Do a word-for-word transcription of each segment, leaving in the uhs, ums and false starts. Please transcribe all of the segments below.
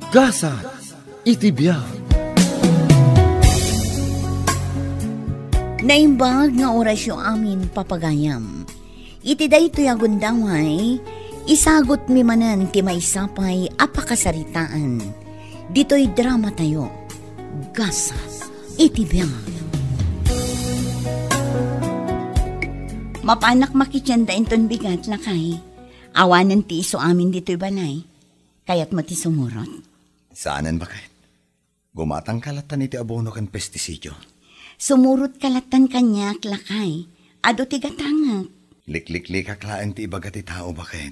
Gasat iti biag. Naimbag nga orasyo amin, papagayam. Iti daytoy a gundaway, isagutmi manen ti maysa pay a pakasaritaan. Ditoy dramatayo, Gasat iti biag. Mapanak makitienda inton bigat, lakay. Awanen ti isu amin ditoy balay. Kayatmo ti sumurot? Saanen, baket. Gumatangka lattan iti abono ken pestisidio. Sumurotka lattan kaniak, lakay. Adu ti gatangek. Likliklikak laeng ti ibaga ti tao, baket.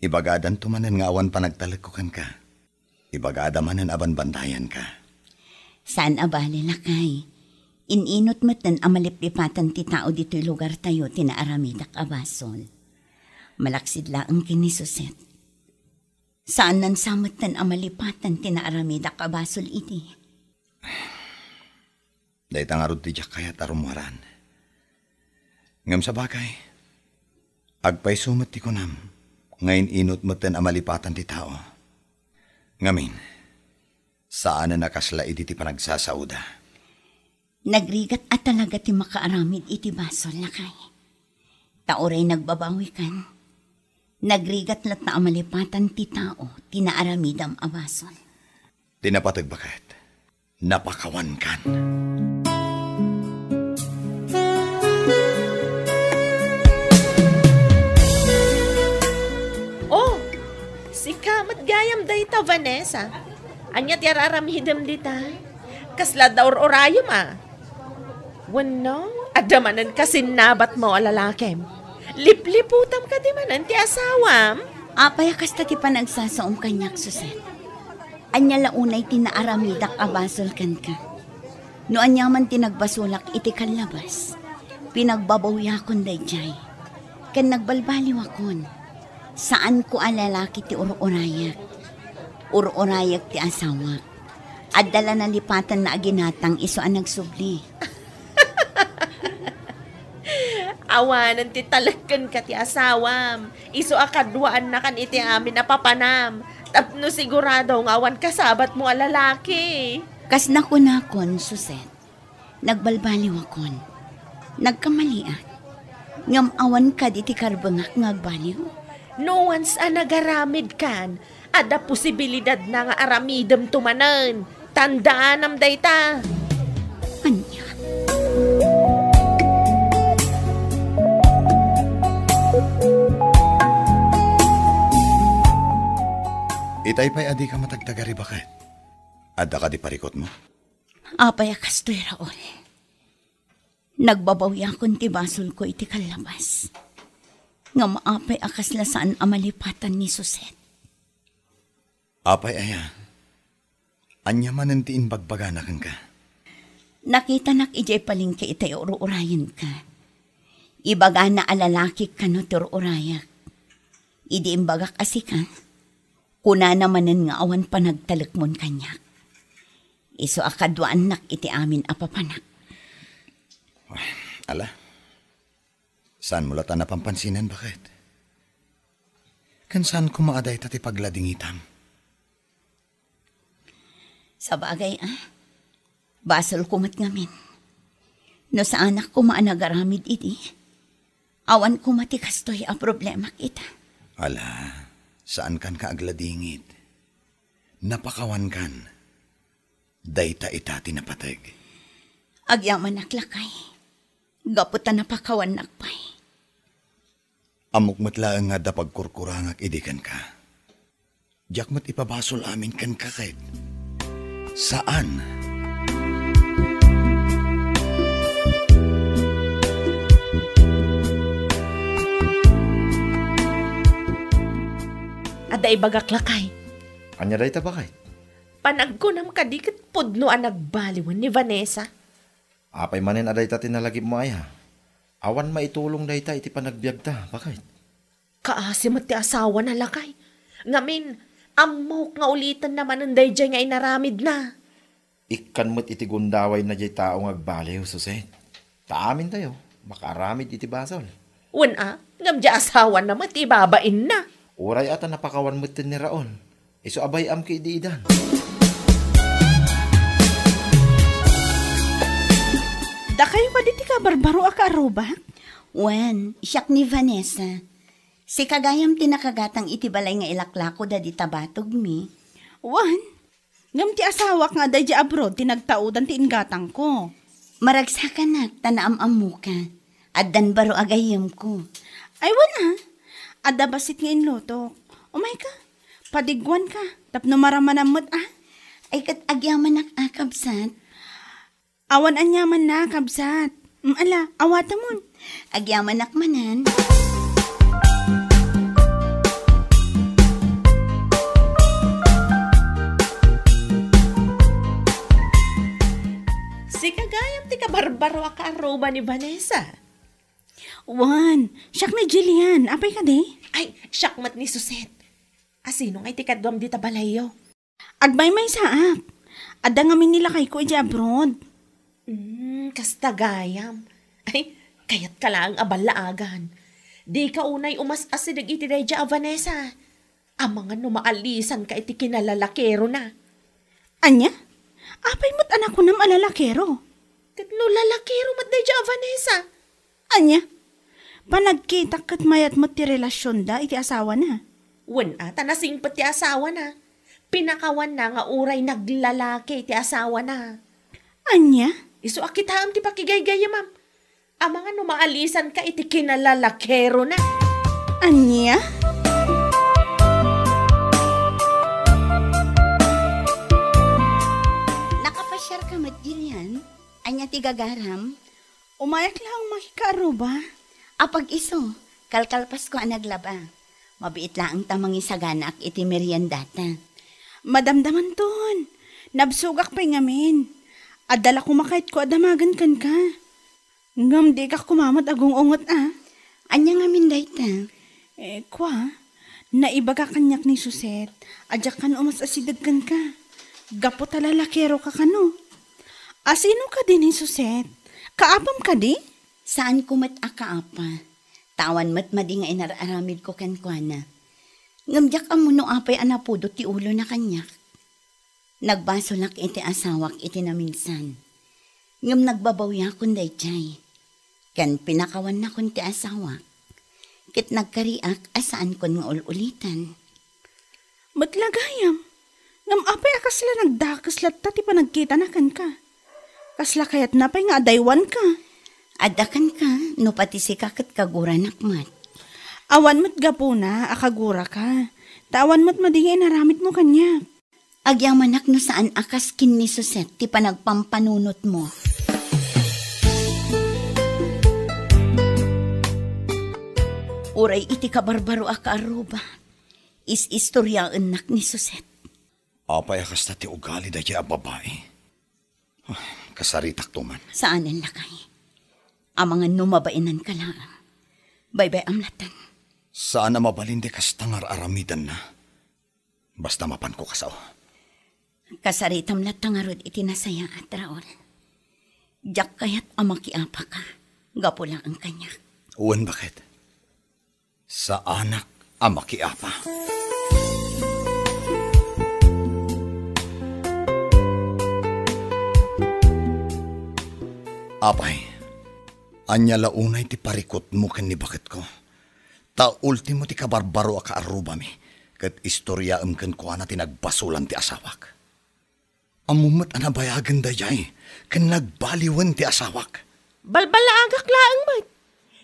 Ibagadanto manen nga awan panagtalekko kenka. Ibagada manen a banbandayanka. Saan a bale, lakay. In-inut metten a maliplipatan ti tao ditoy lugartayo ti naaramidak a basol. Malaksid laeng ken ni Suset. Saan nansa metten a malipatan ti naaramidak a basol idi. Dayta ngarud ti diak kayat a rummuaran. Ngem sabagay, agpayso met ti kunam nga in-inut metten a malipatan ti tao. Ngamin, saanen a kasla idi ti panagsasaoda. Nagrigat a talaga ti makaaramid iti basol, lakay. Ta uray nagbabawikan, nagrigat latta a malipatan ti tao ti naaramidam a basol. Ti napateg, baket, napakawankan. Oh, sika met gayam dayta, Vanessa. Ania ti ar-aramidem dita? Kasla adda ur-urayem a? Wenno, adda manen kasinnabatmo a lalakem? Lipliputam kadi manen ti asawam? Apay a kasta ti panagsasaom kaniak, Suset? Ania la unay ti naaramidak a basol kenka? No aniaman ti nagbasolak iti kallabas, pinagbabawiakon daydiay. Ken nagbaliwakon, saanko a lalaki ti ur-urayek. Ur-urayek ti asawak. Adda la nalipatanna a ginatang isu a nagsubli. Awanen ti talekkenka ti asawam. Isu a kaduaannakan iti amin a papanam. Tapno sigurado nga awan kasabatmo a lalaki. Kas nakunakon, Suset. Nagbalbaliwakon. Nagkamaliak. Ngem awan kadi ti karbengak nga agbaliw? No once a nagaramidkan, adda posibilidadna nga aramidemto manen. Tandaanam dayta. Ania? Itay pay a dika matagtagari, baket. Adda kadi parikutmo? Apay a kastoy, Raul? Nagbabawiakon ti basolko iti kallabas. Ngem apay a kasla saan a malipatan ni Suset? Apay aya? Ania manen ti imbagbagana kenka? Nakitanak idiay palengke itay ur-urayenka. Ibagana a lalakik kano ti ur-urayak. Idi imbagak a sika, kunana manen nga awan panagtalekmon kaniak. Isu a kaduaannak iti amin a papanak. Ala, saanmo latta a napampansinan, baket? Ken saan koma a dayta ti pagladingitam? Sabagay, a. Basolko met ngamin. No saanak koma a nagaramid idi, awan koma ti kastoy a problemak ita. Ala, saankan nga agladingit. Napakawankan. Dayta ita ti napateg. Agyamanak, lakay. Gapu ta napakawannak pay. Ammok met laeng nga adda pagkurkurangak idi kenka. Diak met ipabasol amin kenka ket saan. Adda ibagak, lakay. Ania dayta, baket? Panagkunam kadi ket pudno a nagbaliwen ni Vanessa? Apay manen a dayta ti nalagipmo aya? Awan maitulong dayta iti panagbiagta, baket. Kaasi met ti asawana, lakay. Ngamin, ammok nga ulitenna manen daydiay nga inaramidna. Ikkan met iti gundawayna diay tao nga agbaliw, Suset. Ta amintayo, makaaramid iti basol. Wen a, ngem diay asawana met ti ibabainna. Uray a ta napakawan metten ni Raul. Isu a bay-am ket idi idan. Dakayo kadi ti kabarbaro a kaarrubak? Wen, siak ni Vanessa. Sika gayam ti nakagatang iti balay nga ilaklako dadi tabatogmi. Wen, ngem ti asawak nga adda idiay abroad ti nagtaudan ti inggatangko. Maragsakanak ta naam-ammoka. Addan baro a gayyemko. Ay, wen a. Adda bassit nga inlutok. Umayka. Padigguanka. Tapno maramanam met a. Ay, ket agyamanak a, kabsat. Awan aniamanna, kabsat. Mm, ala, awatemon. Agyamanak manen. Sika gayam ti kabarbaro a kaarruba ni Vanessa. Wen, siak ni Jillian. Apay kadi? Ay, siak met ni Suset. Asino ngay ti kaduam dita balayyo? Agmaymaysaak. Adda ngamin ni lakayko idiay abroad. Hmm, kasta gayam. Ay, kayatka laeng a ballaagan. Dika unay umas-asideg iti daydiay a Vanessa. Amangan no maalisanka iti kinalalakerona. Ania? Apay met a nakunam a lalakero? Ket no lalakero met daydiay a Vanessa? Ania? Panagkitak ket mayat met ti relasionda iti asawana. Wen a, ta nasingpet ti asawana. Pinakawanna nga uray naglalaki ti asawana. Ania? Isu a kitaem ti pakigaygayyemam. Amangan no maalisanka iti kinalalakerona. Ania? Nakapasiarka met, Jillian? Ania ti gagaram? Umayak laeng makikaarruba. Apag-isu, kalkalpasko a naglaba. Mabiit laeng ta mangisaganaak iti meriendata. Madamdamanton, nabsogak pay ngamin. Adda la koma kayatko a damagen kenka. Ngem dika koma met agung-unget a. Ania ngamin dayta? Eh, kua, naibaga kaniak ni Suset a diak kano umas-asideg kenka. Gapu ta lalakeroka kano. Asino kadi ni Suset? Kaapam kadi? Saanko met a kaapa. Ta awan met madi nga inar-aramidko kenkuana. Ngem diak ammo no apay a napudot ti ulona kaniak. Nagbasolak iti asawak iti naminsan. Ngem nagbabawiakon daydiay. Ken pinakawannakon ti asawak. Ket nagkariak a saankon nga ul-ulitan. Met la gayam, ngem apay a kasla nagdakes latta ti panagkitana kenka? Kasla kayatna pay nga adaywanka? Adda kenka, no pati sika ket kaguranak met. Awan met gapuna a kaguraka, ta awan met madi nga inaramidmo kaniak. Agyamanak no saan a kas ken ni Suset ti panagpampanunotmo. Uray iti kabarbaro a kaarruba, is-istoriaennak ni Suset. Apay a kasta ti ugali daydiay a babai? Ah, kasaritakto man. Saanen, lakay. Amangan no mabainanka laeng. Baybay-am latten. Saan a mabalin ti kasta nga ar-aramidanna. Basta mapanko kasao. Kasaritam latta ngarud iti nasayaat, Raul. Diak kayat a makiapaka gapu laeng kaniak. Wen, baket? Saanak a makiapa. Apay, ania la unay ti parikutmo ken ni baketko? Ta ultimo ti kabarbaro a kaarrubami, ket istoriaem kenkuana ti nagbasolan ti asawak. Ammom met a nabayagen daydiay, ken nagbaliwen ti asawak. Balbalaagak laeng met.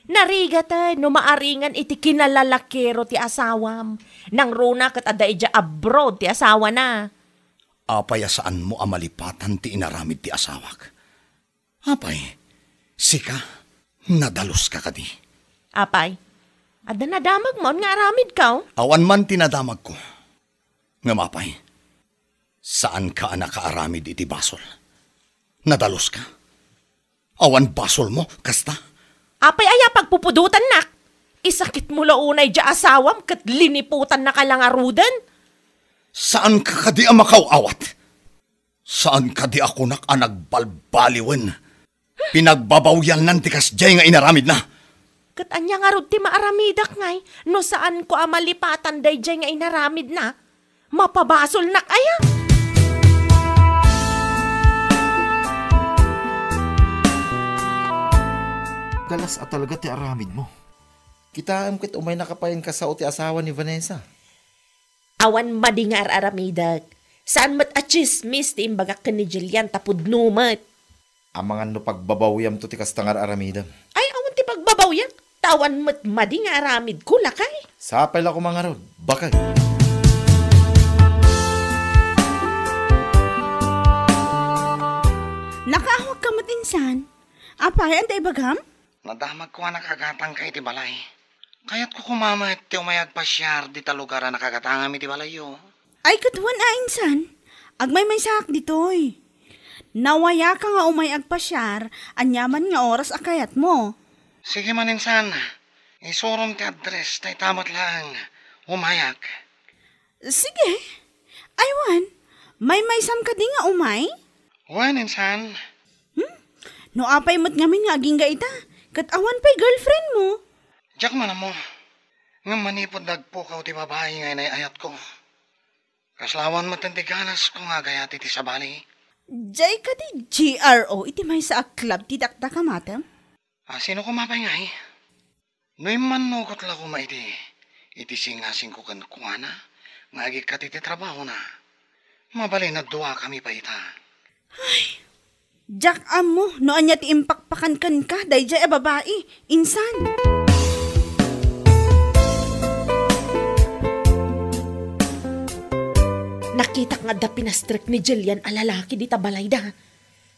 Narigaten no maaringan iti kinalalakero ti asawam. Nangruna ket adda idiay abroad ti asawana. Apay a saanmo a malipatan ti inaramid ti asawak? Apay, sika, nadaluska kadi? Apay, adda nadamagmon nga aramidko? Awan man ti nadamagko. Ngem apay, saanka a nakaaramid iti basol? Nadaluska? Awan basolmo, kasta? Apay aya pagpupudotannak? Isakitmo la unay diay asawam ket liniputannaka la ngaruden? Saanka kadi a makaw-awat? Saan kadi a kunak a nagbalbaliwen? Pinagbabawiannan ti kasdiay nga inaramidna. Ket ania ngarud ti maaramidak ngay no saanko a malipatan daydiay nga inaramidna? Mapabasolnak aya? Galas a talaga ti aramidmo. Kitaem ket umaynaka pay inkasao ti asawa ni Vanessa. Awan madi nga ar-aramidek. Saan met a tsismis ti imbagak ken ni Jillian ta pudno met. Amangan no pagbabawyamto ti kasta nga ar-aramidem. Ay, awan ti pagbabawyam. Ta awan met madi nga aramidko, lakay. Sapay la koma ngarud, bakay. Nakaawagka met insan? Apay, anta ibagam? Nadamagko a nakagatangka iti balay. Kayatko koma met ti umay agpasiar dita lugar a nakagatangam iti balayyo. Ay, ket wen a insan, agmaymaysaak ditoy. Nawayaka nga umay agpasiar, aniaman nga oras a kayatmo. Sige man insan, isurom ti address, ta ita met laeng umayak. Sige. Ay, wen, maymaysam kadi nga umay? Wen, insan. Hmm? No apay met ngamin nga agingga ita, ket awan pay girlfriend mo? Diak man ammo. Ngem manipud nagpukaw ti babai nga inay-ayatko, kasla awan met ti ganasko nga agayat iti sabali. Jay kadi G R O iti maysa a club ti dakdakamatem? A, sino koma pay ngay? No immannugot la koma iti, iti singasingko kenkuana nga agikkat iti trabahona, mabalin a duakami pay ita. Ay, diak ammo no ania ti impakpakan kenka daydiay a babai, insan. Nakitak nga adda pinastrek ni Jillian a lalaki dita balayda.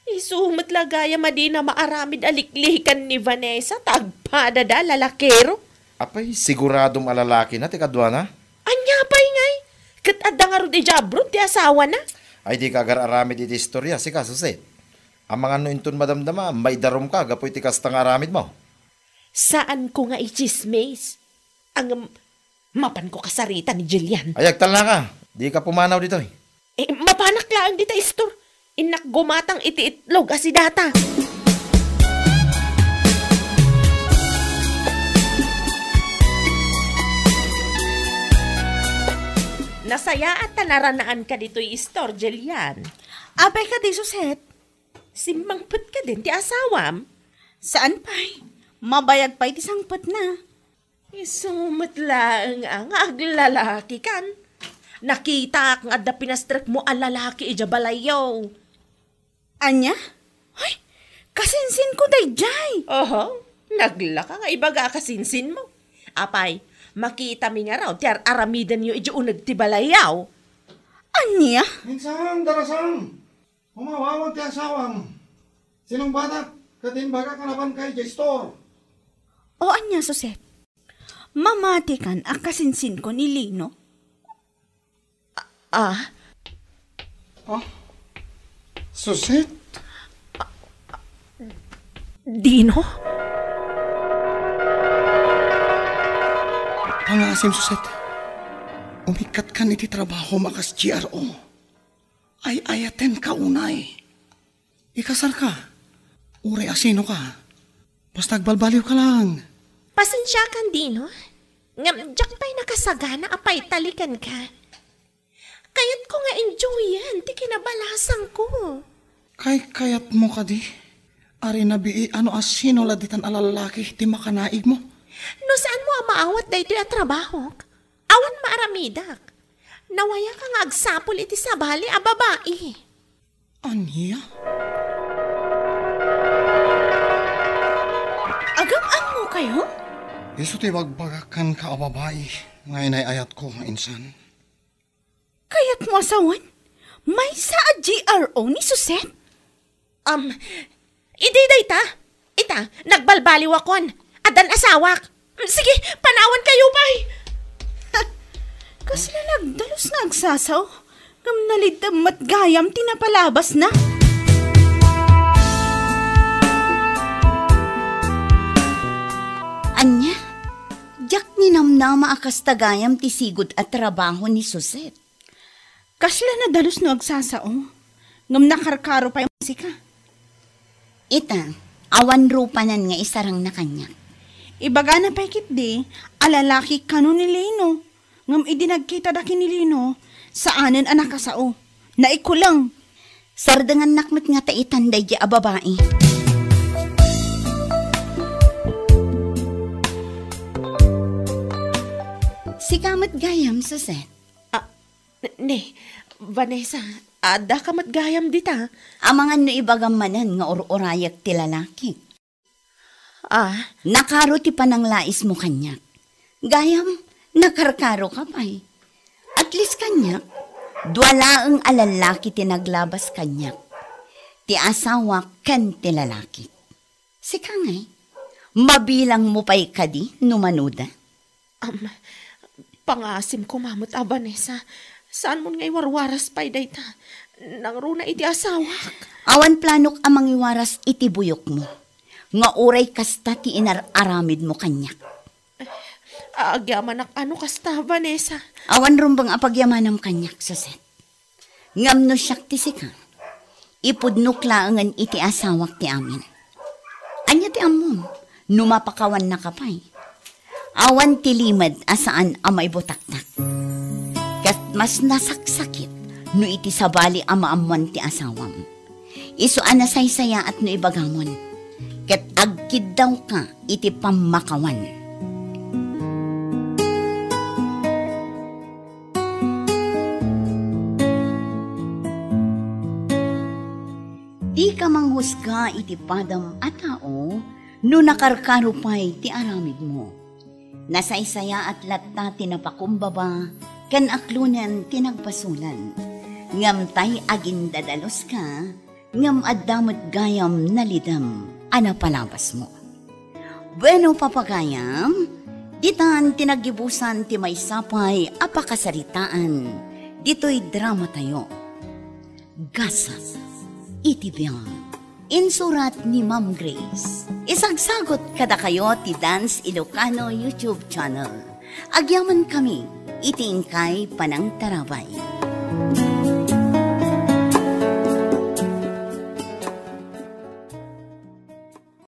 Isu met la gayam a dina maaramid a liklikan ni Vanessa ta agpadada a lalakero. Apay, siguradom a lalakina ti kaduana? Ania pay ngay? Ket adda ngarud idiay abroad ti asawana? Ay, dika agar-aramid iti istoria, sika, Suset. Amangan no inton madamdama, maidarumka gapu iti kasta nga aramidmo. Saanko nga itsismis. Ngem, mapanko kasarita ni Jillian. Ay, agtalnaka. Dika pumanaw ditoy. Eh, mapanak laeng dita istor. Innak gumatang iti itlog a sidata. Nasayaat ta naranaanka ditoy istor, Jillian. Apay kadi, Suset? Simmangpet kadin ti asawam? Saan pay. Mabayag pay ti sangpetna. Isu met laeng a nga aglalakikan. Nakitaak nga adda pinastrekmo a lalaki idiay balayyo. Ania? Ay, kasinsinko daydiay. Oho, naglaka nga ibaga a kasinsinmo. Apay, makitami ngarud ti ar-aramidenyo idiay uneg ti balayyo. Ania? Insan, darasam. Umawawag ti asawam. Sinungbatak ket imbagak a napanka idiay istor. O ania, Suset? Mamatikan a kasinsinko ni Lino? Ah? Ah? Suset? Dino? Pangaasim, Suset. Umikkatkan iti trabahom a kas G R O. Ay-ayatenka unay. Ikasarka. Uray asinoka. Basta agbalbaliwka lang. Pasensiakan, Dino. Ngem diak pay nakasagana a paitalikanka. Kayatko nga enjoyen ti kinabalasangko. Kaykayatmo kadi? Ari nabii a no asino la ditan a lallaki ti makanaigmo? No saanmo a maawat daytoy a trabahok, awan maaramidak. Nawayaka nga agsapul iti sabali a babai. Ania? Agam-ammokayo? Isu ti bagbagak kenka a babai nga inay-ayatko, insan. Kayatmo a sawen? Maysa a G R O ni Suset? Um, idi dayta? Ita, nagbalbaliwakon. Addan asawak. Mm, sige, panawankayo pay. Kasla nagdalus nga agsasao, ngem naliddem met gayam ti napalabasna. Ania? Diak ninamnama a kasta gayam ti sigud a trabaho ni Suset. Kasla nadalus no agsasao, ngem nakarkaro pay sika. Ita, awan rupanan nga isarangna kaniak. Ibagana pay ketdi a lalaki kano ni Lino, ngem idi nagkitada ken ni Lino, Saanen a nakasao. Naikuleng. Sardengannak met nga taitan daydi a babai. Sika met gayam, Suzette. Ah, ne, Vanessa, adda ka met gayam dita. Amangan no ibagam manen nga ur-urayek ti lalaki. Ah? Nakaro ti pananglaismo kaniak. Gayam, nakarkaro ka pay. At least kaniak, dua laeng a lallaki ti naglabas kaniak. Ti asawak ken ti lalaki. Sika ngay, mabilang mo pay kadi no manuda? Am, pangaasim koma met a, Vanessa. Saan mon nga iwarwaras pay dayta? Nangruna iti asawak. Awan planok a mangiwaras iti buyokmo. Nga uray kasta ti inar-aramidmo kaniak. Agyamanak a no kasta, Vanessa. Awan rumbeng a pagyamanam kaniak, Suzette. Ngem no siak ti sika, ipudnok laengen iti asawak ti amin. Ania ti ammom no mapakawannaka pay? Awan ti limed a saan a maibutaktak. Ket mas nasaksakit no iti sabali a maammoan ti asawam. Isu a nasaysayaat no ibagamon, ket agkiddawka iti pammakawan. Dika manghusga iti padam a tao no nakarkaro pay ti aramidmo. Nasaysayaat latta ti napakumbaba ken aklonen ti nagbasolan. Ngem tay agindadaluska, ngem adda met gayam nalidem a napalabasmo. Bueno, papagayam, ditan ti naggibusan ti maysa pay a pakasaritaan ditoy dramatayo. Gasat iti biag. Insurat ni Ma'am Grace. Isagsagot kadakayo ti Dance Ilocano YouTube channel. Agyaman kami iti inkay panangtarabay.